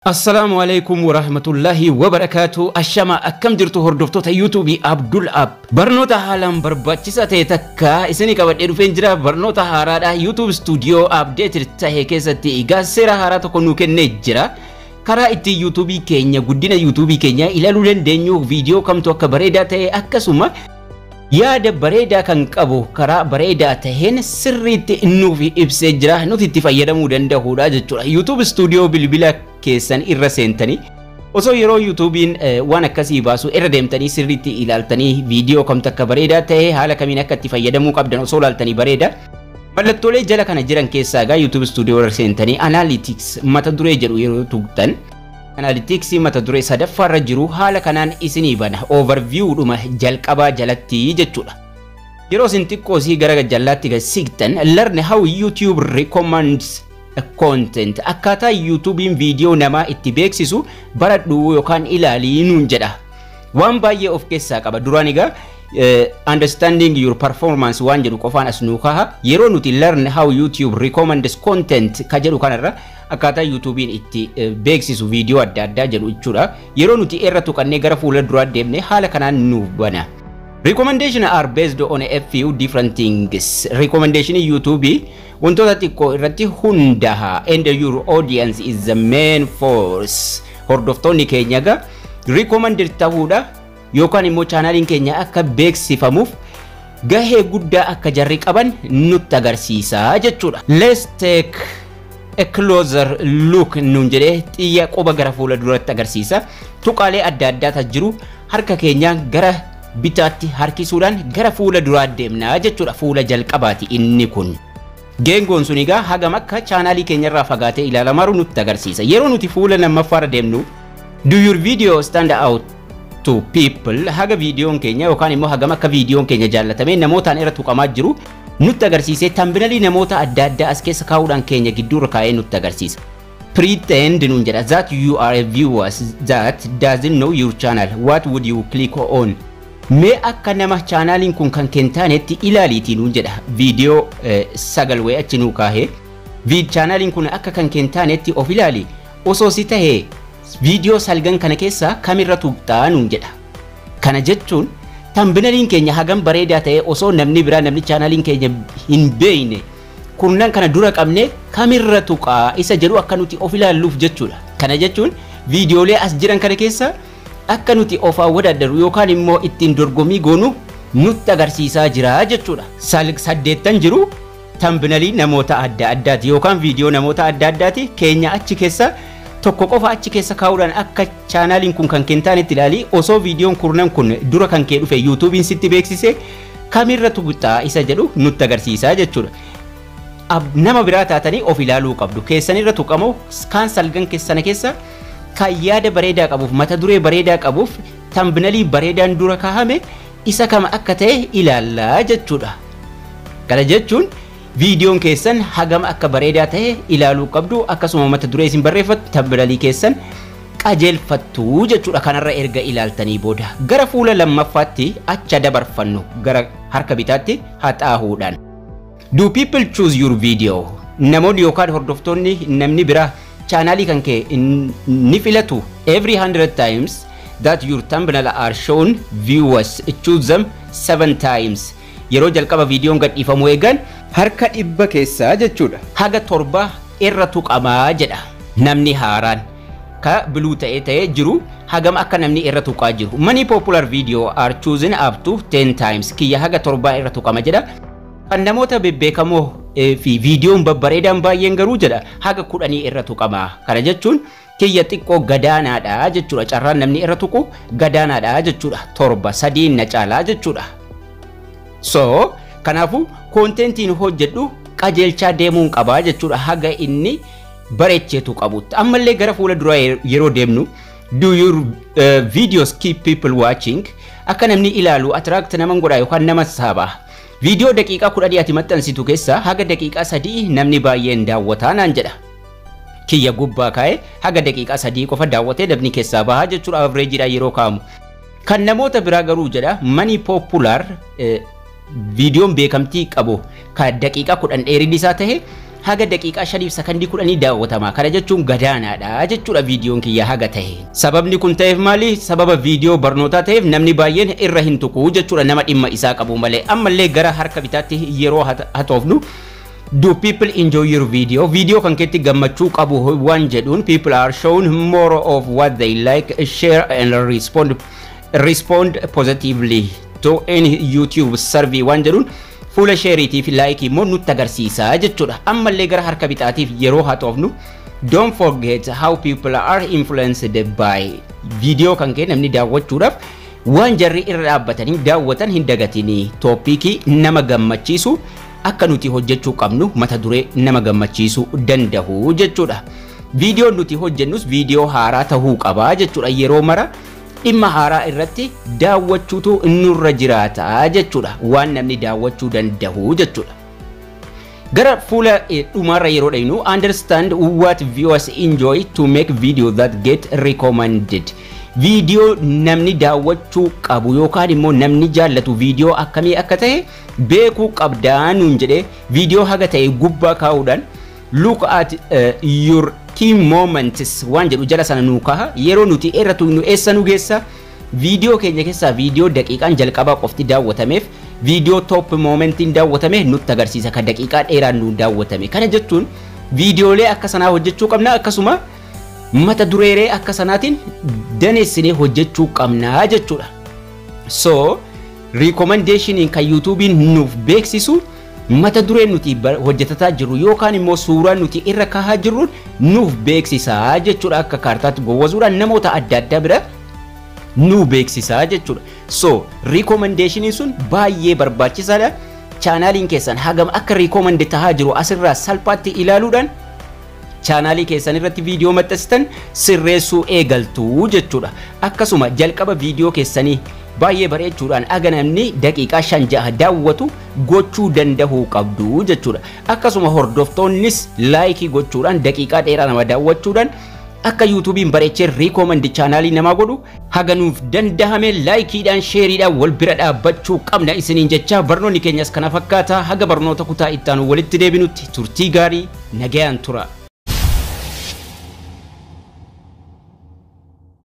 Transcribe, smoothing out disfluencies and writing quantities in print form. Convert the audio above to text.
Assalaamu alaikum warahmatullahi wabarakaatu. Ashama, akkam jirtu hordoftoota YouTubeii Abdul App? Barnoota haalaan barbaachisaa ta'e takka isinii qabadhee dhufeen jira. Barnoota haaraadha. YouTube Studio update ta'e keessatti egaa seera haaraa tokko nuu kennee jira. Karaa ittiin YouTubeii keenya, guddina YouTubeii keenya ilaaluu dandeenyu, viidiyoo kamtu akka bareedaa ta'e, akkasuma yaada bareedaa kan qabu karaa bareedaa taheen sirriitti nuuf ibsee jira, nuti itti fayyadamuu danda'uudha jechuudha. YouTube Studio bilbila keessan irra seentanii, osoo yeroo YouTubein waan akkasii baasu irra deemtanii sirriitti ilaaltanii, viidiyoo kamtu akka bareedaa ta'e, haala kamiin akka itti fayyadamuu qabdan osoo ilaaltanii bareeda. Mallattoolee jala kana jiran keessaa egaa YouTube Studio irra seentanii Analytics mata duree jedhu yeroo tuqxan, Analytics mata duree sadaffaarra jiru haala kanaan isinii bana, overview dhuma jalqabaa jalatti jechuudha. Yeroo isin xiqqoo isii gara jallaatti gad siqtan, "Learn how YouTube recommends content", akkaataa YouTubein viidiyoo namaa itti beeksisu baradhu yookaan ilaalii nuun jedha. Waan baay'ee of keessaa qaba. Duraan egaa "Understanding your performance" waan jedhu qofaan as nuu kaha. Yeroo nuti "Learn how YouTube recommends content" ka jedhu kanarra, akkaataa YouTubein itti beeksisu viidiyoo adda addaa jedhu jechuudha. Yeroo nuti irra tuqannee gara fuula duraa deemne, haala kanaan nuuf bana. Recommendation are based on a few different things. Recommendation YouTube wantoota xiqqoo irratti hundaha, and your audience is the main force. Hordoftoonni keenya egaa recommended ta'uudha yookaan immoo chaanaaliin keenya akka beeksifamuuf gahee guddaa akka jarri qaban nutti agarsiisa jechuudha. "Let's take a closer look" nuun jedhee xiyya quba gara fuula duratti agarsiisa. Tuqaalee adda addaatu jiru, harka keenyaan gara bitaatti harkisuudhaan gara fuula duraa deemnaa jechuudha. Fuula jalqabaati inni kun. Geengoon sun egaa hagam akka chaanaalii keenyarraa fagaatee ilaalamaru nutti agarsiisa. Yeroo nuti fuula lammaffaarra deemnu, "Do your video stand out to people?" haga viidiyoon keenya yookaan immoo hagam akka viidiyoon keenya jaallatamee namootaan irra tuqamaa jiru nutti agarsiisee, thumbnailii namoota adda addaa as keessa kaa'uudhaan keenya gidduurra kaa'ee nutti agarsiisa. "Pretend" nuun jedha, "that you are a viewer that doesn't know your channel. What would you click on?" Mee akka nama chaanaaliin kun kan kentaanetti ilaaliitii nuun jedha. Viidiyoo sagal wayii achi nuu kaahee, chaanaaliin kun akka kan kentaanetti of ilaali, osoo si tahee viidiyoo salgan kana keessaa kamirra tuqxaa nuun jedha. Kana jechuun thumbnailiin keenya hagam bareedaa ta'e, osoo namni biraa, namni chaanaaliin keenya hin beekne, kurnan kana dura qabne kamirra tuqaa isa jedhu akka nuti of ilaalluuf jechuudha. Kana jechuun viidiyoolee as jiran kana keessa akka nuti of awwadaaddaru yookaan immoo ittiin dorgommii goonu nutti agarsiisaa jira jechuudha. Saddeettan jiru thumbnailii namoota adda addaati yookaan viidiyoo namoota adda addaati. Keenya achi keessa tokko qofa achi keessa kaa'uudhaan akka chaanaaliin kun kan kentaanetti ilaali, osoo viidiyoon kurnan kun dura kan kee dhufe YouTubein sitti beeksise kamirra tuqxaa isa jedhu nutti agarsiisaa jechuudha. Nama biraa taatanii of ilaaluu qabdu. Keessanirra tuqamoo kaan salgan sana keessa kan yaada bareedaa qabuuf, mata duree bareedaa qabuuf, thumbnailii bareedaan dura kaahame isa kama akka ta'e ilaallaa jechuudha. Kana jechuun viidiyoon keessan hagam akka bareedaa ta'e ilaaluu qabdu, akkasuma mata duree isin barreeffattu, thumbnailii keessan qajeelfattu jechuudha. Kanarra erga ilaaltanii booda gara fuula lammaffaatti acha dabarfannu, gara harka bitaatti haxaahuudhaan. Do people choose your video? Namoonni yookaan hordoftoonni, namni biraa chaanaalii kan kee ni filatu? Every 100 times that your thumbnail are shown, viewers choose them seven times. Yeroo jalqaba viidiyoon gadhiifamu eegan harka 100 keessaa jechuudha. Haga 7 irra tuqamaa jedha namni haaraan. Ka blue ta'ee ta'ee jiru hagam akka namni irra tuqaa jiru. Many popular video are chosen up to 10 times. Kiyya haga 7 irra tuqama jedha. Kan namoota bebbeekamoo fi viidiyoon babbareedaan baay'een garuu jedha haga 10 irra tuqama. Kana jechuun kiyya xiqqoo gadaanaadha jechuudha. Carraan namni irra tuqu gadaanaadha jechuudha. 7, 3 na caalaa jechuudha. So kanaafuu contentiin hojjedhu qajeelchaa deemuun qabaa jechuudha, haga inni bareecheetu qabutti. Ammallee gara fuula duraa yeroo deemnu, "Do your videos keep people watching?" Akka namni ilaalu attract nama godha yookaan nama saaba. Viidiyoo daqiiqaa 10 ati maxxansitu keessaa haga daqiiqaa 3 namni baay'een daawwataa naan jedha. Kiyya gubbaa kaa'ee haga daqiiqaa 3 qofa daawwatee namni keessaa bahaa jechuudha, averageiidhaan yeroo kaa'amu. Kan namoota biraa garuu jedha, many popular, viidiyoon beekamtii qabu kan daqiiqaa 10 dheerinni isaa ta'e haga daqiiqaa 6 daawwatama. haga daqiiqaa 5 sakandii 10 daawwatama. Kana jechuun gadaanaadha jechuudha viidiyoon kiyya haga ta'e. Sababni kun ta'eef maali? Sababa viidiyoo barnootaa ta'eef namni baay'een irra hin tuqu jechuudha, nama dhimma isaa qabu malee. Ammallee gara harka bitaatti yeroo hatoofnu, "Do people enjoy your video?" Viidiyoo kan keetti gammachuu qabu waan jedhuun, people are shown more of what they like, share and respond positively to in YouTube survey waan jedhuun, fuula shareiitii fi likeii immoo nutti agarsiisa jechuudha. Ammallee gara harka bitaatiif yeroo hatoofnu, "Don't forget how people are influenced by." Viidiyoo kan kee namni daawwachuudhaaf waan jarri irra dhaabbatanii daawwatan hin dagatinii. Topicii nama gammachiisu akka nuti hojjechuu qabnu, mata duree nama gammachiisuu danda'u jechuudha. Viidiyoon nuti hojjennus viidiyoo haaraa tahuu qaba jechuudha. Yeroo mara dhimma haaraa irratti daawwachuutu nurra jiraata jechuudha. Waan namni daawwachuu danda'u jechuudha. Gara fuula dhumaarra yeroo dhaynu, "Understand what viewers enjoy to make video that get recommended." Viidiyoo namni daawwachuu qabu yookaan immoo namni jaallatu viidiyoo akkamii akka ta'e beekuu qabdaa nuun jedhee, viidiyoo haga ta'e gubbaa kaa'uudhaan, "Look at your key moments" waan jedhu jala sana nuu kaha. Yeroo nuti irra tuqnu eessa nu geessa? Viidiyoo keenya keessaa viidiyoo daqiiqaan jalqabaa qofti daawwatameef, viidiyoo top momentiin daawwatame nutti agarsiisa, kan daqiiqaa dheeraan nu daawwatame. Kana jechuun viidiyoolee akka sanaa hojjechuu qabna, akkasuma mata dureeree akka sanaatiin daneessinee hojjechuu qabna jechuudha. So recommendationiin kan YouTubeiin nuuf beeksisu mata dureen nuti hojjetataa jirru yookaan immoo suuraan nuti irra kahaa jirru nuuf beeksisaa jechuudha. Akka kaartaatti gowwazuudhaan namoota adda addaa bira nu beeksisaa jechuudha. So recommendationiin sun baay'ee barbaachisaadha. Channeliin keessan hagam akka recommend tahaa jiru asirraa salphaatti ilaaluudhaan channelii keessan irratti viidiyoo maxxansitan sirreessuu eegaltu jechuudha. Akkasuma jalqaba viidiyoo keessanii baay'ee bareechuudhaan aga namni daqiiqaa 5-6 daawwatu gochuu danda'uu qabdu jechuudha. Akkasuma hordoftoonnis likeii gochuudhaan, daqiiqaa dheeraa nama daawwachuudhaan, akka YouTubeiin bareechee recommend channelii namaa godhu haga nuuf dandahame likeiidhaan, shareiidhaan wal bira dhaabbachuu qabna isiniin jecha. Barnoonni keenyas kana fakkaata. Haga barnoota kutaa ittaanu walitti deebinutti turtii gaarii, nagayaan tura.